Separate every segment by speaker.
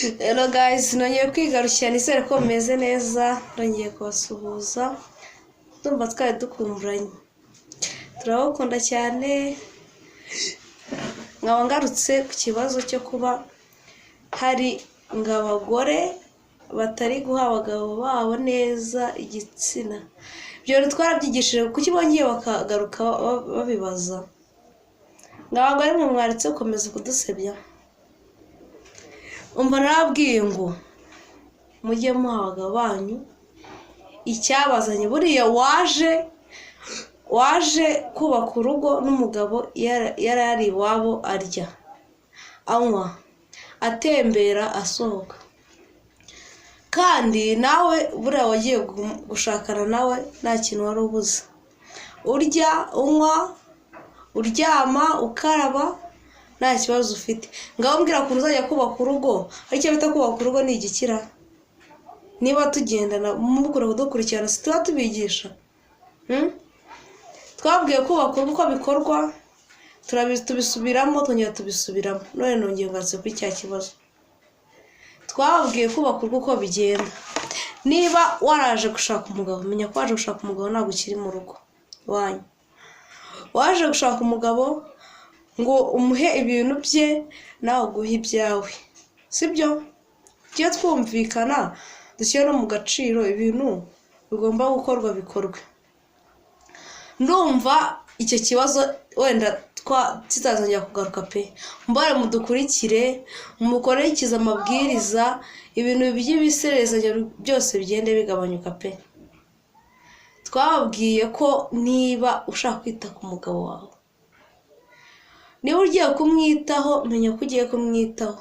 Speaker 1: Hello guys, nongeye kwigarukira, nizere ko mumeze neza. Nongeye kubasuhuza, ndumva twari dukumburanye. Turabakunda cyane. Nkaba ngarutse ku kibazo cyo kuba hari ngo abagore batari guha abagabo babo neza igitsina. Ibyo bintu twarabyigishije, kuki bongeye bakagaruka babibaza? Ngo abagore mwe mwaretse gukomeza kudusebya. Umva, narababwiye ngo mujye muha abagabo banyu icyabazanye. Buriya waje kubaka urugo n'umugabo yari ari iwabo, arya, anywa, atembera, asohoka, kandi nawe buriya wagiye gushakana nawe nta kintu wari ubuze: urya, unywa, uryama, ukaraba, nta kibazo ufite. Ngaho mbwira ukuntu uzajya kubaka urugo. Ariko icyo bita kubaka urugo ni igikira. Niba tugendana, mukura kudukurikirana, si tuba tubigisha? Twabwiye kubaka urugo uko bikorwa, tubisubiramo, twongera tubisubiramo. None nongeye ngarutse kuri cya kibazo. Twababwiye kubaka urugo uko bigenda. Niba waraje gushaka umugabo, menya ko waje gushaka umugabo, ntabwo ukiri mu rugo iwanyu. Waje gushaka umugabo ngo umuhe ibintu bye, nawe uguhe ibyawe, sibyo? Tujye twumvikana, dushyire no mu gaciro, ibintu bigomba gukorwa bikorwe. Ndumva icyo kibazo wenda kitazongera kugaruka pe. Mbare mudukurikire, mukurikize amabwiriza, ibintu by'ibiserezanya byose bigende bigabanyuka pe. Twababwiye ko niba ushaka kwita ku mugabo wawe, niba ugiye kumwitaho, menya ko ugiye kumwitaho,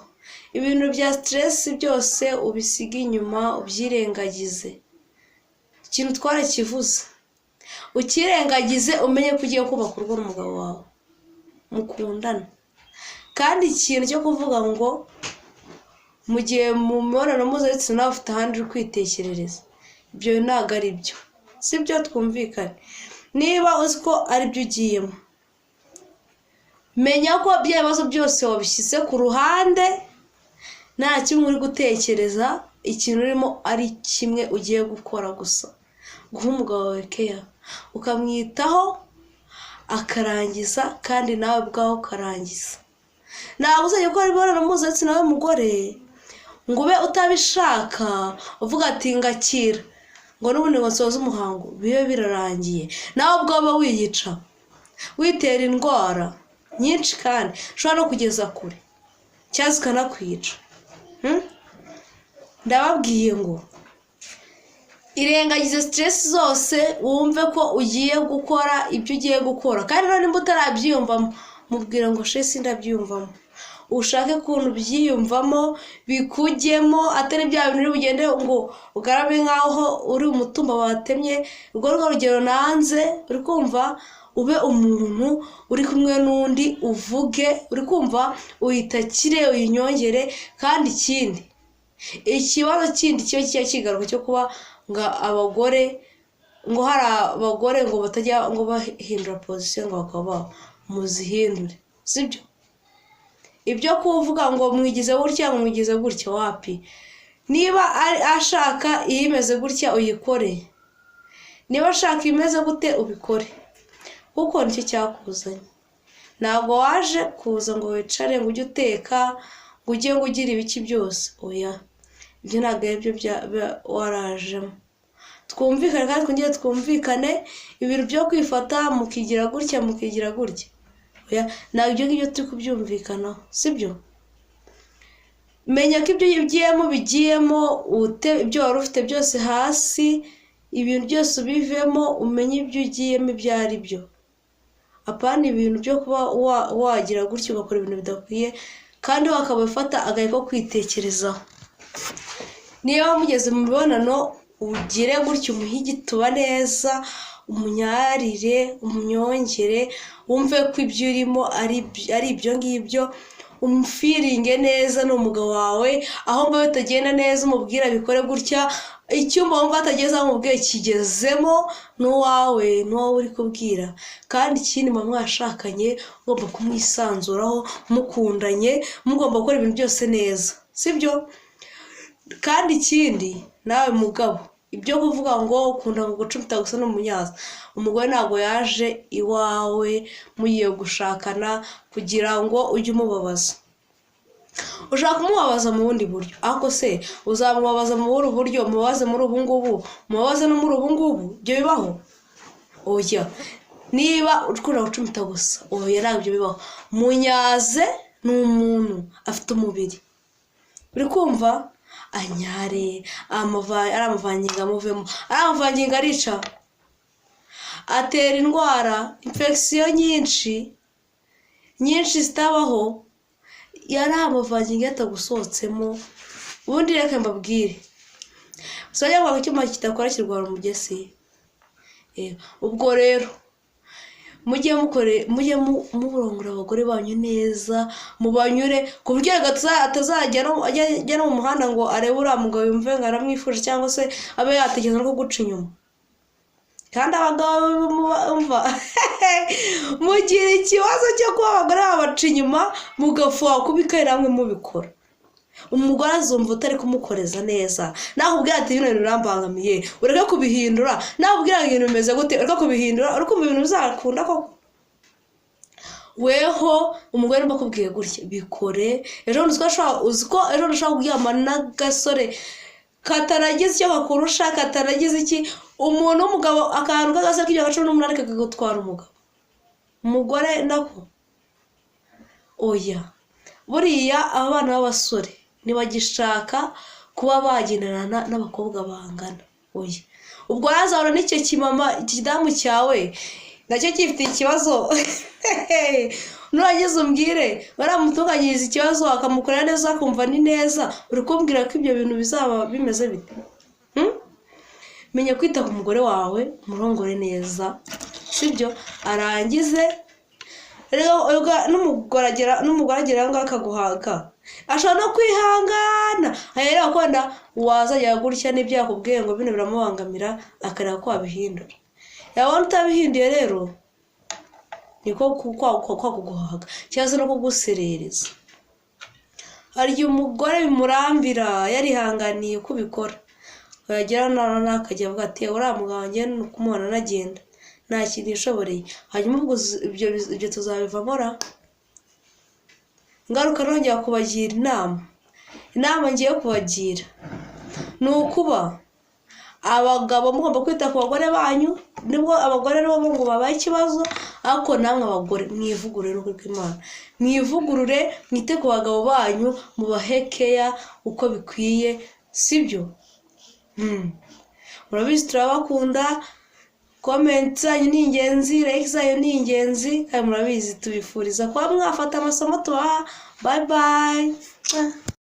Speaker 1: ibintu bya stress byose ubisige inyuma, ubyirengagize. Ikintu twarakivuze, ukirengagize, umenye ko ugiye kubaka urugo n'umugabo wawe mukundana. Kandi ikintu cyo kuvuga ngo mu gihe mu mibonano mpuzabitsina nawe ufite ahandi uri kwitekerereza, ibyo ntabwo ari byo, si byo. Twumvikane, niba uzi ko ari byo ugiyemo, menya ko bya bibazo byose wabishyize ku ruhande, nta kimwe uri gutekereza, ikintu urimo ari kimwe ugiye gukora gusa: guha umugabo wawe keya, ukamwitaho akarangiza, kandi nawe ubwawe ukarangiza. Ntabwo uzajya gukora imibonano mpuzabitsina n'umugore ngo ube utabishaka, uvuga ati "Ngakira," ngo n'ubundi ngo nsoze umuhango bibe birarangiye. Nawe ubwawe wiyica, witera indwara nyinshi, kandi ushobora no kugeza kure cyangwa zikanakwica. Ndababwiye ngo irengagize stress zose, wumve ko ugiye gukora ibyo ugiye gukora. Kandi noneho nimba utarabyiyumvamo, mubwira ngo "Chéri, ndabyiyumvamo." Ushake ukuntu ubyiyumvamo bikujyemo, atari bya bintu uri bugende ngo ugarabe nk'aho uri umutumba batemye. Urwo rwo rugero nanze. Uri kumva, ube umuntu uri kumwe n'undi, uvuge, uri kumva, uyitakire, uyinyongere. Kandi ikindi, ikibazo kindi kiba kijya kigaruka cyo kuba ngo abagore, ngo hari abagore ngo batajya ngo bahindura position, ngo bakaba muzihindure, sibyo? Ibyo kuvuga ngo mwigize gutya, ngo mwigize gutya, wapi. Niba ashaka iyimeze gutya, uyikore. Niba ashaka imeze gute, ubikore, kuko nicyo cyakuzanye. Ntabwo waje kuza ngo wicare, ngo ujye uteka, ngo ujye ngo ugire ibiki byose. Oya, ibyo ntabwo ari byo warajemo. Twumvikane kandi twongere twumvikane, ibintu byo kwifata mukigira gutya, mukigira gutya, oya, ntabwo ibyo ngibyo turi kubyumvikanaho, sibyo? Menya ko ibyo ugiyemo bigiyemo, ute ibyo wari ufite byose hasi, ibintu byose ubivemo, umenye ibyo ugiyemo ibyo ari byo. Apana ibintu byo kuba wagira gutya ugakora ibintu bidakwiye, kandi wakaba ufata agahe ko kwitekerezaho. Niba mugeze mu mibonano, ugire gutya, umuhe igituba neza, umunyarire, umunyongere, wumve ko ibyo urimo ari ibyo ngibyo, umufeelinge neza. Ni umugabo wawe. Aho mba bitagenda neza, umubwira bikore gutya. Icyumba wumva atagezemo, umubwiye kigezemo. N'uwawe, n'uwawe uri kubwira. Kandi ikindi, muba mwashakanye, ugomba kumwisanzuraho, mukundanye, mugomba gukora ibintu byose neza, sibyo? Kandi ikindi, nawe mugabo, ibyo kuvuga ngo ukunda gucumita gusa n'umunyaza, umugore ntabwo yaje iwawe mugiye gushakana kugira ngo ujye umubabaza. Ushaka kumubabaza mu bundi buryo, ariko se uzamubabaza mu bundi buryo, umubabaze muri ubu ngubu, umubabaze no muri ubu ngubu? Ibyo bibaho? Oya. Niba ukunda gucumita gusa, oya, ntabwo ibyo bibaho. Munyaze, ni umuntu, afite umubiri, uri kumva? Anyare, ari amavangingo amuvemo, ari amavangingo arica, atera indwara, infection nyinshi nyinshi zitabaho. Yari amavangingo yatagusohotsemo. Ubundi reka mbabwire, usajya ngo icyuma kidakora kirwara umugesi. Ubwo rero mujye mukore, mujye murongora abagore banyu neza, mubanyure ku buryo atazajya ajya no mu muhanda ngo arebe uriya mugabo yumve ngo aramwifuje, cyangwa se abe yatekereza no kuguca inyuma. Kandi abagabo mva mugira ikibazo cyo kuba abagore babaca inyuma, mugafuha kubika namwe mubikora. Umugore azumva utari kumukoreza neza. Nakubwira ati bino bintu birambangamiye, ureke kubihindura. Nakubwira ngo ibintu bimeze gute, ureke kubihindura. Uri kumva ibintu bizakunda koko? Weho umugore niba akubwiye gutya, bikore. Ejo bundi uzi ko ejo bundi ushobora kuryamana n'agasore kataragize icyo kakurusha, kataragize iki, umuntu w'umugabo, akantu k'agasore k'imyaka 18 kakagutwara umugabo, umugore nako. Oya, buriya aba bana b'abasore ntibagishaka kuba bagendana n'abakobwa bangana, oya. Ubwo yazahura n'icyo kimama, ikidamu cyawe nacyo gifite ikibazo. Nurangiza umbwire, baramutunganyiriza ikibazo, akamukorera neza, akumva ni neza. Uri kumbwira ko ibyo bintu bizaba bimeze bite? Menya kwita ku mugore wawe, murongore neza, sibyo? Arangize n'umugore agera aho ngaho akaguhaga, ashobora no kwihangana, areba ko wenda wazajya gutya n'ibyo yakubwiye ngo bino biramubangamira, akareba ko wabihindura. Yabona utabihinduye rero, niko kwa kuguhaga cyangwa se no kuguserereza. Hari igihe umugore bimurambira, yarihanganiye uko ubikora, yagera noneho akajya avuga ati uriya mugabo wanjye ni ukumubona anagenda, nta kintu yishoboreye. Hanyuma ubwo ibyo tuzabivamo ra? Ingaruka, nongera kubagira inama ngiye kubagira ni ukuba abagabo mugomba kwita ku bagore banyu. Nibwo abagore nibo ngo babaye ikibazo, ariko namwe abagore mwivugurure, n'ukuri kw'Imana mwivugurure, mwite ku bagabo banyu, mubahe keya uko bikwiye, sibyo? Murabizi turabakunda. Comment zanyu ni ingenzi, like zanyu ni ingenzi, kandi murabizi tubifuriza kuba mwafata amasomo tubaha. Bye bye.